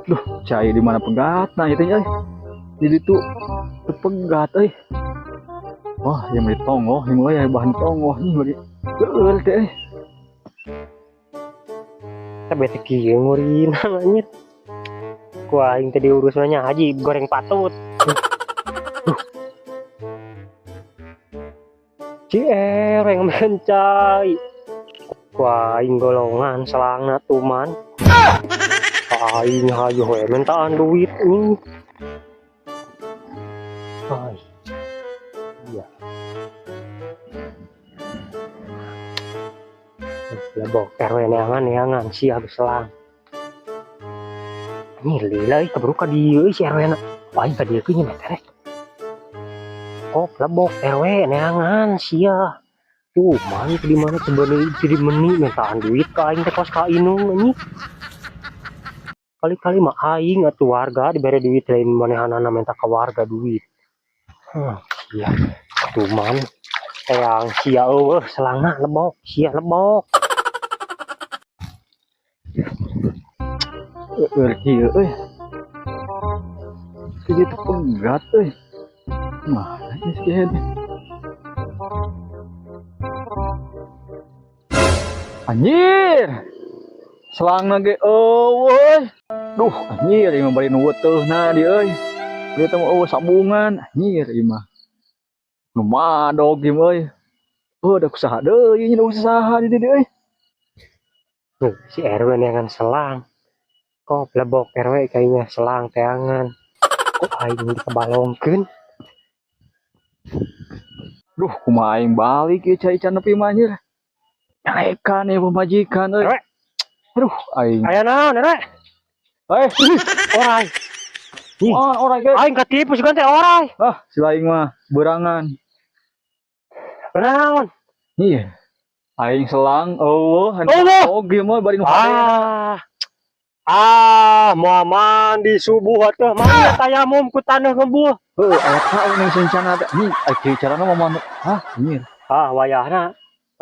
Duh, cai di mana pegatna ieu teh euy. Di ditu teu pegat euy. Wah, yang beli tongoh, yang euy bahan tongoh nih beli. Leueur teh euy. Tapi teh kieu ngurina anjir. Ku aing teh diurus mah nya haji goreng patut. Duh. Si ereng mencai. Ku aing golongan selangna tuman. Aing hayu we mintaan duit nih. Ay. Iya. Lebok RW neangan neangan sia selang. Ini lila euy keburu ka dieu euy si RW na. Aing ka dieu nya teh. Kok lebok RW neangan sia. Tuh, mana di mana sebenarnya jadi meni mintaan duit ka aing teh kos ka inung anjing. Kali-kali mah aing atuh warga dibere duit lain manehanana minta ka warga duit. Huh, iya. Tuman eyang sia eueuh selangna lebok, sia lebok. Leueur kieu euy. Di ditu pegat euy. Mana ieu si kehed? Anjir. Selangna ge eueuh euy. Duh, anjir ieu mah bari nu weteuhna di euy. Ieu teh mah eueuh sambungan, anjir ieu mah. Nu madog ieu mah euy. Oh, da kusaha deui ieu nya usaha di dieu euy. Tuh, si RW neangan selang. Kok lebok RW kayaknya selang teangan. Kok aing dikebalongkeun? Duh, kumaha aing balik ieu cai can nepi mah anjir. Nyarekan ieu pamajikan euy. RW. Aduh, aing. Aya naon, RW? Eh, Orai. Ih. Oh, orai ge. Aing katipu sugan teh orai. Ah, si laing mah berangan. Naon? Iya. Aing selang eueuh, Eueuh. oge mah bari nu hade. Ah. Ah, moal mandi subuh atuh mah tayamum ku taneuh ngebuh. Heuh, eta we nu sencana teh. Nih, ai kieu carana mah mah hah, anjir. Ah, wayahna.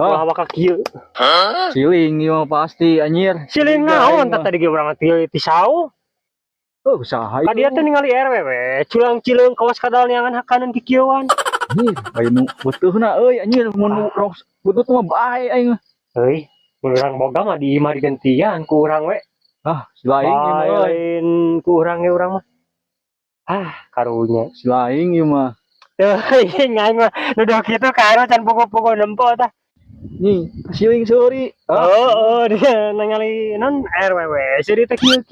Ah. Ulah waka kieu. Siling ieu mah pasti anjir. Siling Curiga naon aing tah mah. Tadi ge urang ti sauh. Heuh, usaha Ka dieu teh ningali RW we, culang cileung kawas kadal neangan hakaneun kikieuan. Anjir, aya nu beuteuna euy anjir mun nu rok butut mah bae aing mah. Euy, mun urang boga mah di imah digantian ku urang we. Ah, si laing ieu mah euy. Lain ku urang ge urang mah. Ah, karunya. Si laing ieu mah. Teuing aing mah nuduh kitu ka RW can pugu-pugu nempo tah. Nih, siling seuri. Ah, Oh, oh, dia ningali non RW we, seuri teh kieu-kieu.